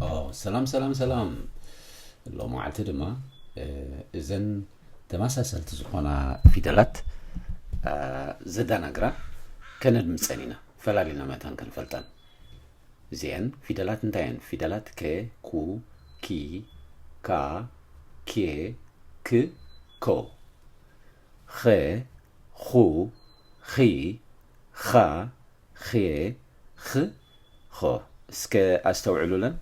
ኦ፣ ሰላም፣ ሰላም፣ ሰላም። ሎማዓልቲ ድማ፣ እ፣ እዘን ተመሳሰልቲ ዝኾና ፊደላት፣ እ፣ ዘደናግራ ከነድምፀን ኢና። ፈላሊና መታን ከንፈልጠን። እዚአን ፊደላት እንታይ እየን? ፊደላት ከ፣ ኩ፣ ኪ፣ ካ፣ ኬ፣ ክ፣ ኮ። ኸ፣ ኹ፣ ኺ፣ ኻ፣ ኼ፣ ኽ፣ ኾ። እስከ ኣስተውዕሉለን።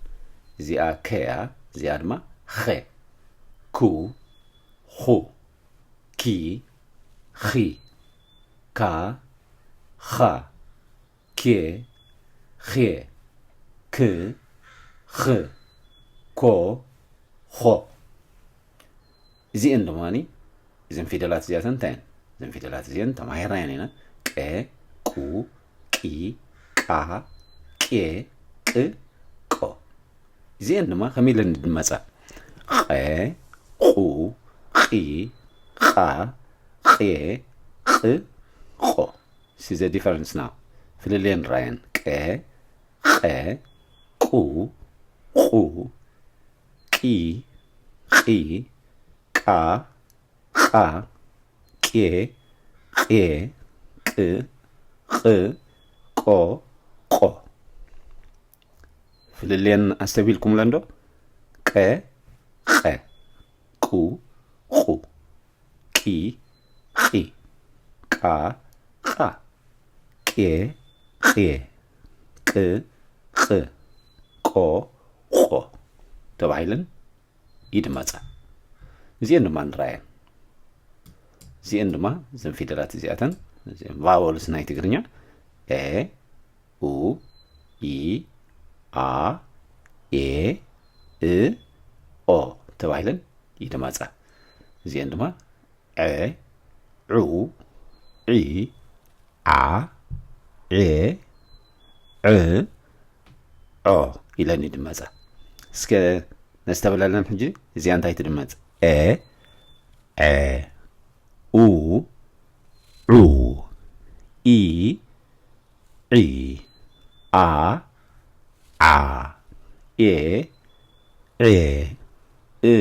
እዚኣ ከ እያ፣ እዚኣ ድማ ኸ። ኩ፣ ኹ፣ ኪ፣ ኺ፣ ካ፣ ኻ፣ ኬ፣ ኼ፣ ክ፣ ኽ፣ ኮ፣ ኾ። እዚአን ድማ፣ እዘን ፊደላት እዚኣተን እንታይ እየን? እዘን ፊደላት እዚአን ተማሂርናየን ኢና። ቀ፣ ቁ፣ ቂ፣ ቃ፣ ቄ፣ ቅ፣ ቆ። እዚአን ድማ ከመይ ኢለን ድመጻ? ቐ፣ ቑ፣ ቒ፣ ቓ፣ ቄ፣ ቕ፣ ቆ። See the difference now. ፍልልየን ራየን። ቀ፣ ቐ፣ ቁ፣ ቑ፣ ቂ፣ ቒ፣ ቃ፣ ቓ፣ ቄ፣ ቄ፣ ቅ፣ ቕ፣ ቆ፣ ቆ። ፍልልየን ኣስተብሂልኩምለን ዶ? ቀ፣ ቐ፣ ቁ፣ ቑ፣ ቂ፣ ቒ፣ ቃ፣ ቓ፣ ቄ፣ ቄ፣ ቅ፣ ቕ፣ ቆ፣ ቆ ተባሂለን ይድመጻ። እዚአን ድማ ንራየን። እዚአን ድማ እዘን ፊደላት እዚኣተን፣ እዚአን ቫወልስ ናይ ትግርኛ፣ ኤ፣ ኡ፣ ኢ፣ ኣ፣ ኤ፣ እ፣ ኦ ተባሂለን ይድመጻ። እዚአን ድማ ዐ፣ ዑ፣ ዒ፣ ዓ፣ ዔ፣ ዕ፣ ዖ ኢለን ይድመጻ። እስከ ነስተብህለለን ሕጂ፣ እዚኣ እንታይ ትድመጽ? ኤ፣ ዐ፣ ኡ፣ ዑ፣ ኢ፣ ዒ፣ ኣ፣ ዓ፣ ኤ፣ ዔ፣ እ፣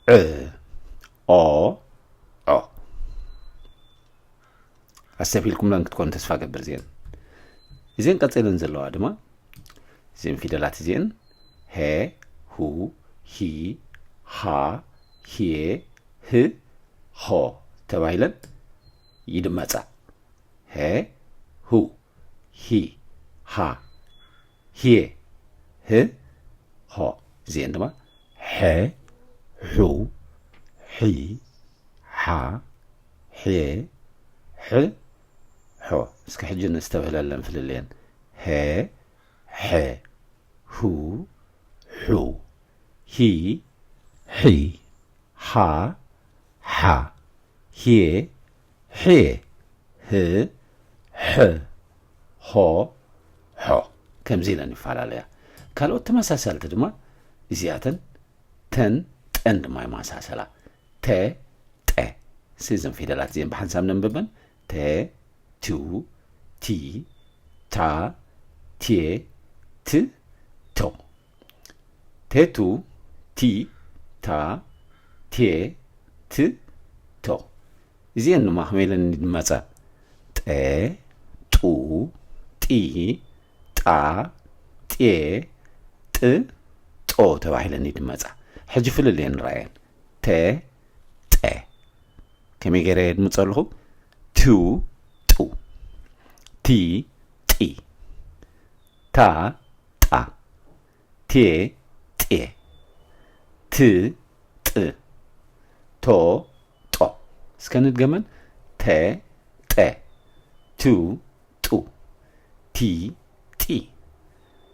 ዕ፣ ኦ፣ ዖ። ኣስተብሂልኩምለን ክትኮኑ ተስፋ ገብር እዚአን። እዚአን ቀጺለን ዘለዋ ድማ፣ እዚአን ፊደላት እዚአን፣ ሄ፣ ሁ፣ ሂ፣ ሃ፣ ሄ፣ ህ፣ ሆ ተባሂለን ይድመጻ። ሄ፣ ሁ፣ ሂ፣ ሃ፣ ሄ፣ ህ፣ ሆ። እዚአን ድማ ሐ፣ ሑ፣ ሒ፣ ሓ፣ ሐ፣ ሕ፣ ሖ። እስከ ሕጂ ነስተብህለለን ፍልልየን። ሀ፣ ሐ፣ ሁ፣ ሑ፣ ሂ፣ ሒ፣ ሃ፣ ሓ፣ ሄ፣ ሐ፣ ህ፣ ሐ፣ ሆ፣ ሖ። ከምዚ ኢለን ይፈላለያ። ካልኦት ተመሳሰልቲ ድማ እዚኣተን ተን ጠን ድማ ይመሳሰላ። ተ፣ ጠ። እሲ እዘን ፊደላት እዚአን ብሓንሳብ ነንብበን። ተ፣ ቱ፣ ቲ፣ ታ፣ ቴ፣ ት፣ ቶ። ቴቱ፣ ቲ፣ ታ፣ ቴ፣ ት፣ ቶ። እዚአን ድማ ከመይ ኢለን ይድመጻ? ጠ፣ ጡ፣ ጢ፣ ጣ፣ ጤ፣ ጥ፣ ጦ ተባሂለን ይድመጻ። ሕጂ ፍልልየን ንራየን። ተ፣ ጠ። ከመይ ገይረ የድምጾ ኣለኹ? ቱ፣ ጡ። ቲ፣ ጢ። ታ፣ ጣ። ቴ፣ ጤ። ት፣ ጥ። ቶ፣ ጦ። እስከ ንድገመን። ተ፣ ጠ። ቱ፣ ጡ። ቲ፣ ጢ።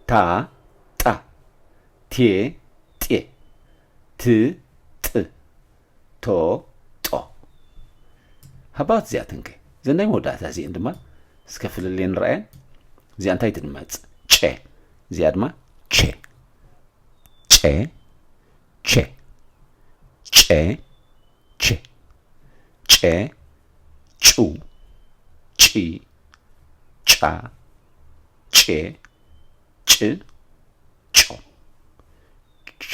ታ፣ ጣ። ቴ፣ ጤ። ት፣ ጥ። ቶ፣ ጦ። ሃባውት እዚኣተን ከ? እዘን ናይ መወዳእታ እዚአን ድማ እስከ ፍልልየን ንረኣየን። እዚኣ እንታይ ትድመጽ? ጨ። እዚኣ ድማ ቸ። ጨ፣ ቸ። ጨ፣ ቸ። ጨ፣ ጩ፣ ጪ፣ ጫ፣ ጬ፣ ጭ፣ ጮ።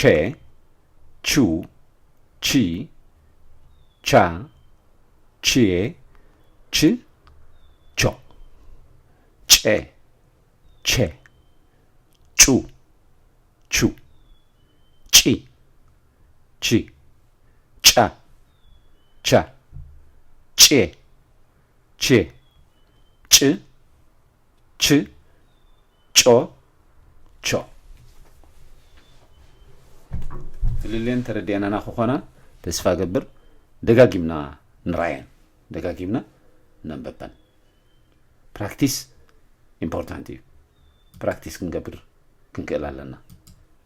ቸ፣ ቹ፣ ቺ፣ ቻ፣ ቼ፣ ች፣ ቾ። ጨ፣ ቸ፣ ጩ፣ ቹ፣ ጪ፣ ቺ፣ ጫ፣ ቻ፣ ጬ፣ ቼ፣ ጭ፣ ች፣ ጮ፣ ቾ። ፍልልየን ተረዲአናና ክኾና ተስፋ ገብር። ደጋጊምና ንራየን፣ ደጋጊምና ነንበበን። ፕራክቲስ ኢምፖርታንት እዩ። ፕራክቲስ ክንገብር ክንክእል ኣለና።